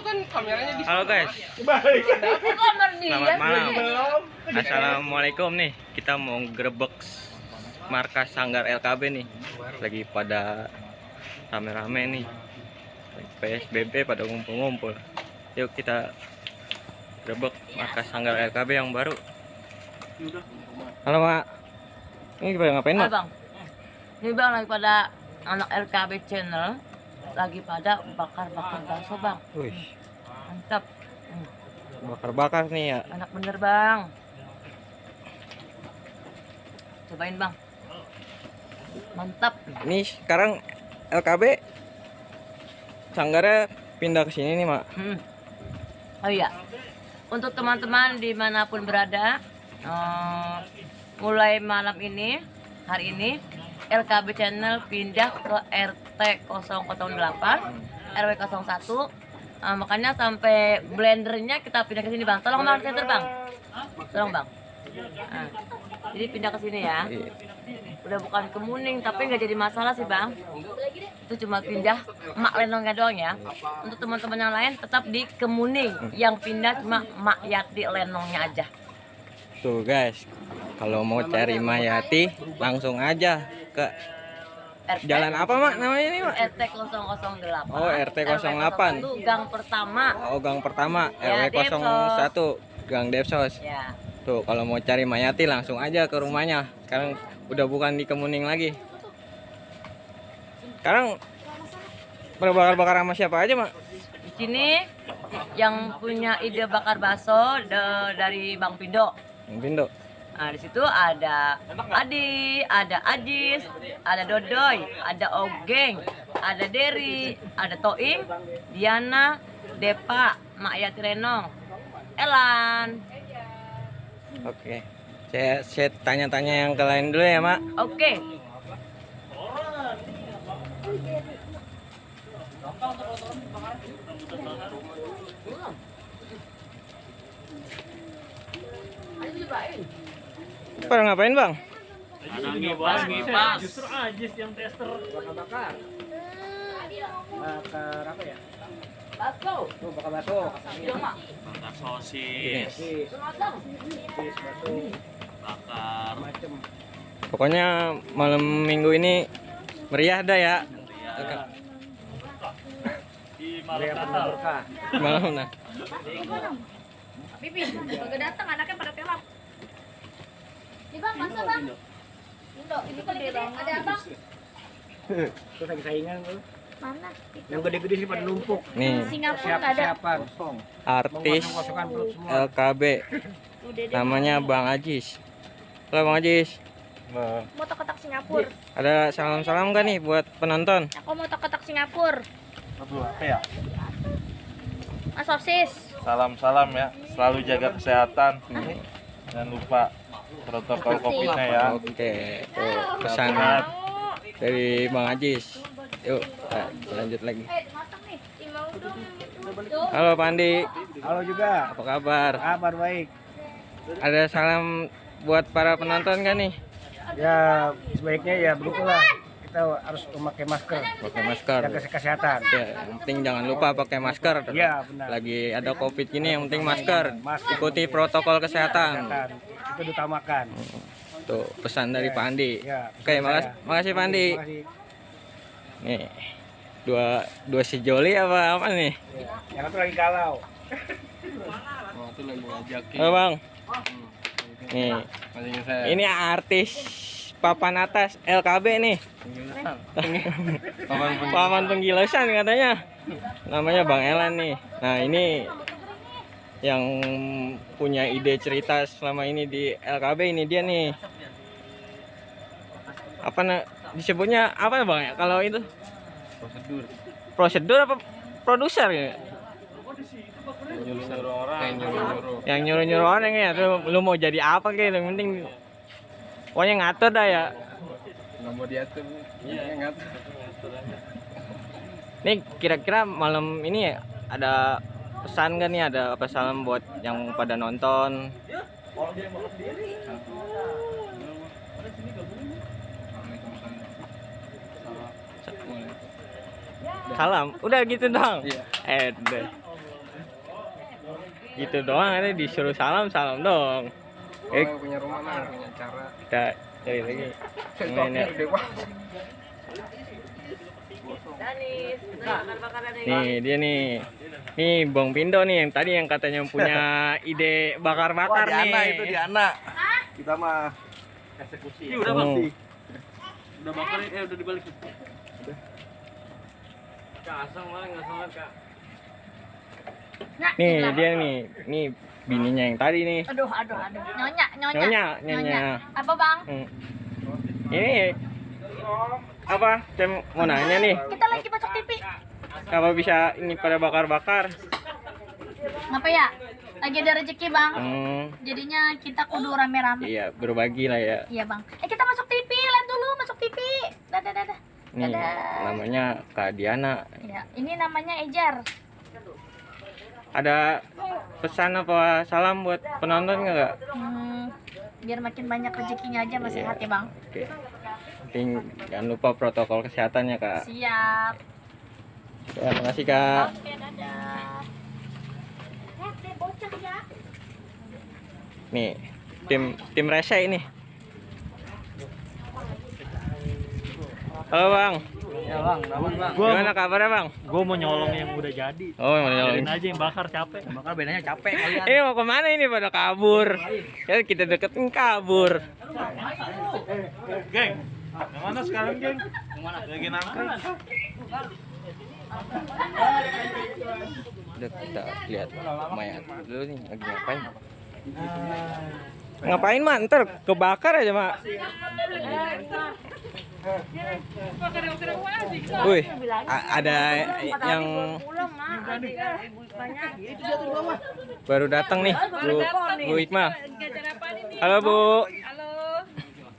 kan kameranya di. Halo guys, selamat malam. Assalamualaikum nih. Kita mau grebek markas Sanggar LKB nih. Lagi pada rame-rame nih. PSBB pada ngumpul-ngumpul. Yuk kita grebek markas Sanggar LKB yang baru. Halo Mak. Ini pada ngapain Mak? Bang, ini bang lagi pada anak LKB channel lagi pada bakar-bakar bakso bang. Wih, Mantap. bakar-bakar nih ya. Enak bener bang. Cobain bang. Mantap. Ini sekarang LKB Sanggarnya pindah ke sini nih Mak. Oh iya. Untuk teman-teman dimanapun berada, mulai malam ini, hari ini, LKB channel pindah ke RT 008, RW 01. Makanya sampai blendernya kita pindah ke sini bang. Tolong bang, center bang. Tolong bang. Nah, jadi pindah ke sini ya. Udah bukan ke Muning, tapi nggak jadi masalah sih bang. Itu cuma pindah mak lenongnya doang ya. Untuk teman-teman yang lain tetap di Kemuning. Yang pindah cuma mak Yati lenongnya aja. Tuh guys, kalau mau cari Mayati langsung aja ke jalan apa Mak namanya ini Mak? RT 008. Oh RT 08. Itu gang pertama. Oh gang pertama Ya, RW 01 Gang Depsos. Ya. Tuh kalau mau cari Mayati langsung aja ke rumahnya. Sekarang udah bukan di Kemuning lagi. Sekarang berbakar-bakar sama siapa aja Mak? Di sini yang punya ide bakar bakso dari Bang Pindo. Yang Pindo. Nah, di situ ada Adi, ada Ajis, ada Dodoy, ada Ogeng, ada Derry, ada Toim, Diana, Depa, Mak Yati Renong, Elan. Oke. Saya tanya-tanya yang ke lain dulu ya Mak. Oke. Pada ngapain Bang? Ngipas. Justru Ajis yang tester. Bakar apa ya? Bakso. Tuh bakar bakso. Bakar sosis. Bakso Bakar macem. Pokoknya malam minggu ini meriah dah ya. di Malam malam Natal. berkah. Malam nah. Pipi, kagak datang anaknya pada telap. Nih bang, masa bang? Indo, ini paling gede. Ada apa? Terus lagi saingan tuh. Mana? Yang gede-gede sih pada numpuk. Nih Singapura nggak ada. Siapa? Kosong. artis Kosongan perut semua. LKB Udah deh. namanya Bang Ajis. Halo Bang Ajis. Mau kotak Singapura. Ada salam-salam gak nih buat penonton? Aku mau kotak Singapura. Apa ya? Sosis. Salam-salam ya. Selalu jaga kesehatan. Jangan lupa protokol Covid-nya ya. Oke, tuh pesan dari Bang Ajis. Yuk, kita lanjut lagi. Matang nih. Mau dong. Halo Pandi, Halo juga. apa kabar? Kabar baik. Ada salam buat para penonton gak nih? Ya sebaiknya ya begitulah. Kita harus memakai masker. Pakai masker. Jaga kesehatan. Ya, yang penting jangan lupa pakai masker. Iya benar. Lagi ada Covid gini yang penting masker. Masker. Ikuti protokol kesehatan. Kesehatan. Itu diutamakan. Tuh pesan dari Pak Andi. Ya, Oke, makasih Pak Andi. Terima kasih. Nih, dua si Joli apa nih? Yang satu lagi galau. Halo Bang. Nih, ini artis papan atas LKB nih. Papan penggilasan katanya. Namanya Bang Elan nih. Nah ini yang punya ide cerita selama ini di LKB ini dia nih. Apa disebutnya apa Bang ya? Kalau itu prosedur apa produser ya? Nyuruh orang. Yang nyuruh-nyuruh orang ya, lu mau jadi apa gitu, yang penting pokoknya ngatur dah ya. Nggak mau diatur. Iya ngatur. Nih kira-kira malam ini ya, ada pesan gak nih, ada apa salam buat yang pada nonton? Salam, udah gitu dong. Iya. Deh. gitu doang, ada disuruh salam dong. Punya rumah mah punya cara. Kita cari lagi. Ini, Danis, kita bakar-bakar Danis. nih dia nih. Nih Bang Pindo nih yang tadi yang katanya punya ide bakar-bakar nih. Diana itu Diana. Kita mah eksekusi. Udah Bang. Udah bakar udah dibalik. Nih dia nih bininya yang tadi nih. Aduh. Nyonya. Apa bang? Ini apa? Saya mau nanya nih. Kita lagi masuk TV. Apa bisa ini pada bakar-bakar? Ngapa ya? Lagi ada rezeki bang. Jadinya kita kudu rame-rame. Iya, berbagi lah ya. Iya bang. Kita masuk TV. Lihat dulu masuk TV. Dadah. Nih, namanya Kak Diana. Ya, ini namanya Ejar. Ada pesan apa salam buat penonton nggak? Biar makin banyak rezekinya aja masih Iya. hati bang. Oke. Penting jangan lupa protokol kesehatannya Kak. Siap. Ya, makasih Kak. Oke, dadah. Bocah ya. Nih, tim rese ini. Halo Bang. Ya bang, Gimana kabarnya Bang? gue mau nyolong yang udah jadi. Oh, mau nyolong. Aja yang bakar capek. Bakar bedanya capek kalian. Ini mau kemana ini pada kabur? Ya kita deketin kabur. Geng. Yang mana sekarang, geng? Lagi nangkring. Udah kita lihat mayat dulu nih lagi ngapain? Ngapain mak? Ntar kebakar aja mak. Wih, ada yang baru datang nih, Bu Hikmah. Halo Bu.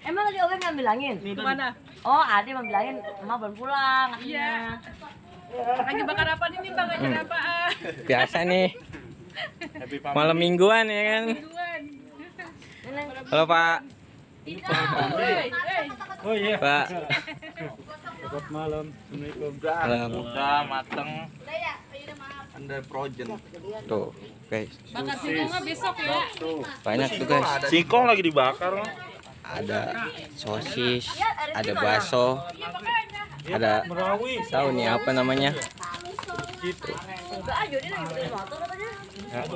Emang tadi Owen nggak bilangin? Mana? Oh, Adi mau bilangin, Mama belum pulang. Iya. Lagi bakar apa nih bang? Acara apaan? Biasa nih. Malam mingguan ya kan. Halo Pak. Oh iya. Pak. Selamat malam. Assalamualaikum. Salam. Udah mateng. Under frozen. Tuh, guys. Bakar singkongnya besok ya. Banyak tuh guys. Singkong lagi dibakar mah. Ada sosis, ada bakso, ada tahu nih apa namanya? Enggak aja dia lagi beli motor katanya.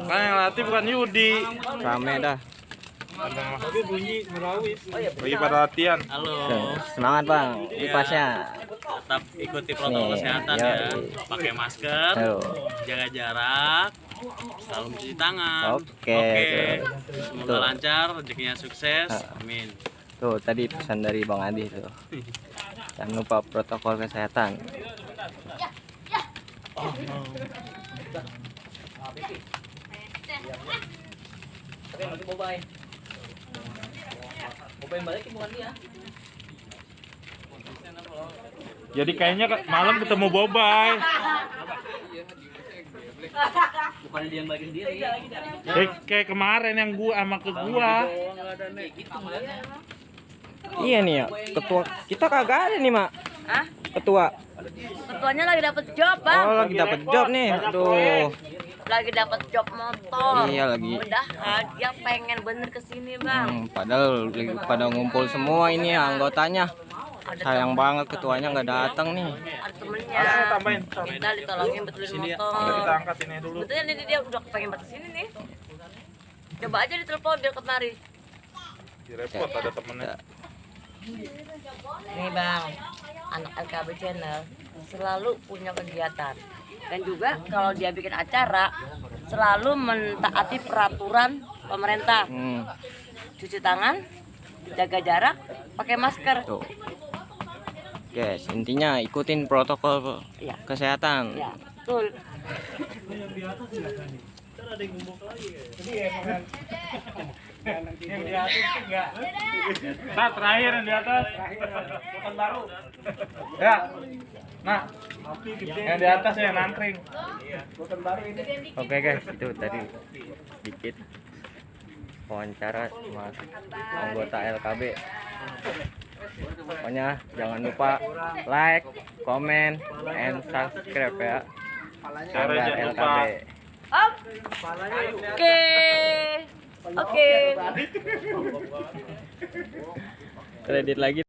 Kan yang latih bukan Yudi. Rame dah. Tapi bunyi merawis. Lagi pada latihan. Tuh, semangat bang, kipasnya. Tetap ikuti protokol Nih, kesehatan yoi. ya, pakai masker, Tuh. jaga jarak, selalu mencuci tangan. Oke. Semoga Tuh. lancar, rezekinya sukses, amin. Tuh tadi pesan dari Bang Adi tuh. Jangan lupa protokol kesehatan. Jadi kayaknya malam ketemu Bobay. Bukan dia yang bagi sendiri. Kayak kemarin yang gua sama ke gua. Iya nih ya, ketua kita kagak ada nih mak. Hah? Ketua. Ketuanya lagi dapet job bang. Oh lagi dapat job nih. Aduh. Lagi dapet job motor. Iya, lagi. Mudahan dia pengen bener kesini bang. Padahal lagi pada ngumpul semua ini ya, anggotanya. Ada Sayang banget ketuanya nggak datang nih. ada temennya. Tambahin. Kita ditolongin betulin Kita motor. angkat ini dulu. Betulnya ini dia udah pengen banget kesini nih. Coba aja ditelepon biar kemari. Repot ada temennya. Nih bang, anak LKB Channel selalu punya kegiatan. Dan juga kalau dia bikin acara selalu mentaati peraturan pemerintah. Cuci tangan, jaga jarak, pakai masker. Tuh. Guys, intinya ikutin protokol Iya. kesehatan. Ya, betul. Yang di atas enggak. Nah, terakhir yang di atas. Bukan baru. Ya. Nah, yang di atas yang nangkring. Oke guys, itu tadi sedikit wawancara sama anggota LKB. Pokoknya jangan lupa like, comment, and subscribe ya. Share Sanggar jangan lupa. LKB. Oke. Oke. Oke. Kredit lagi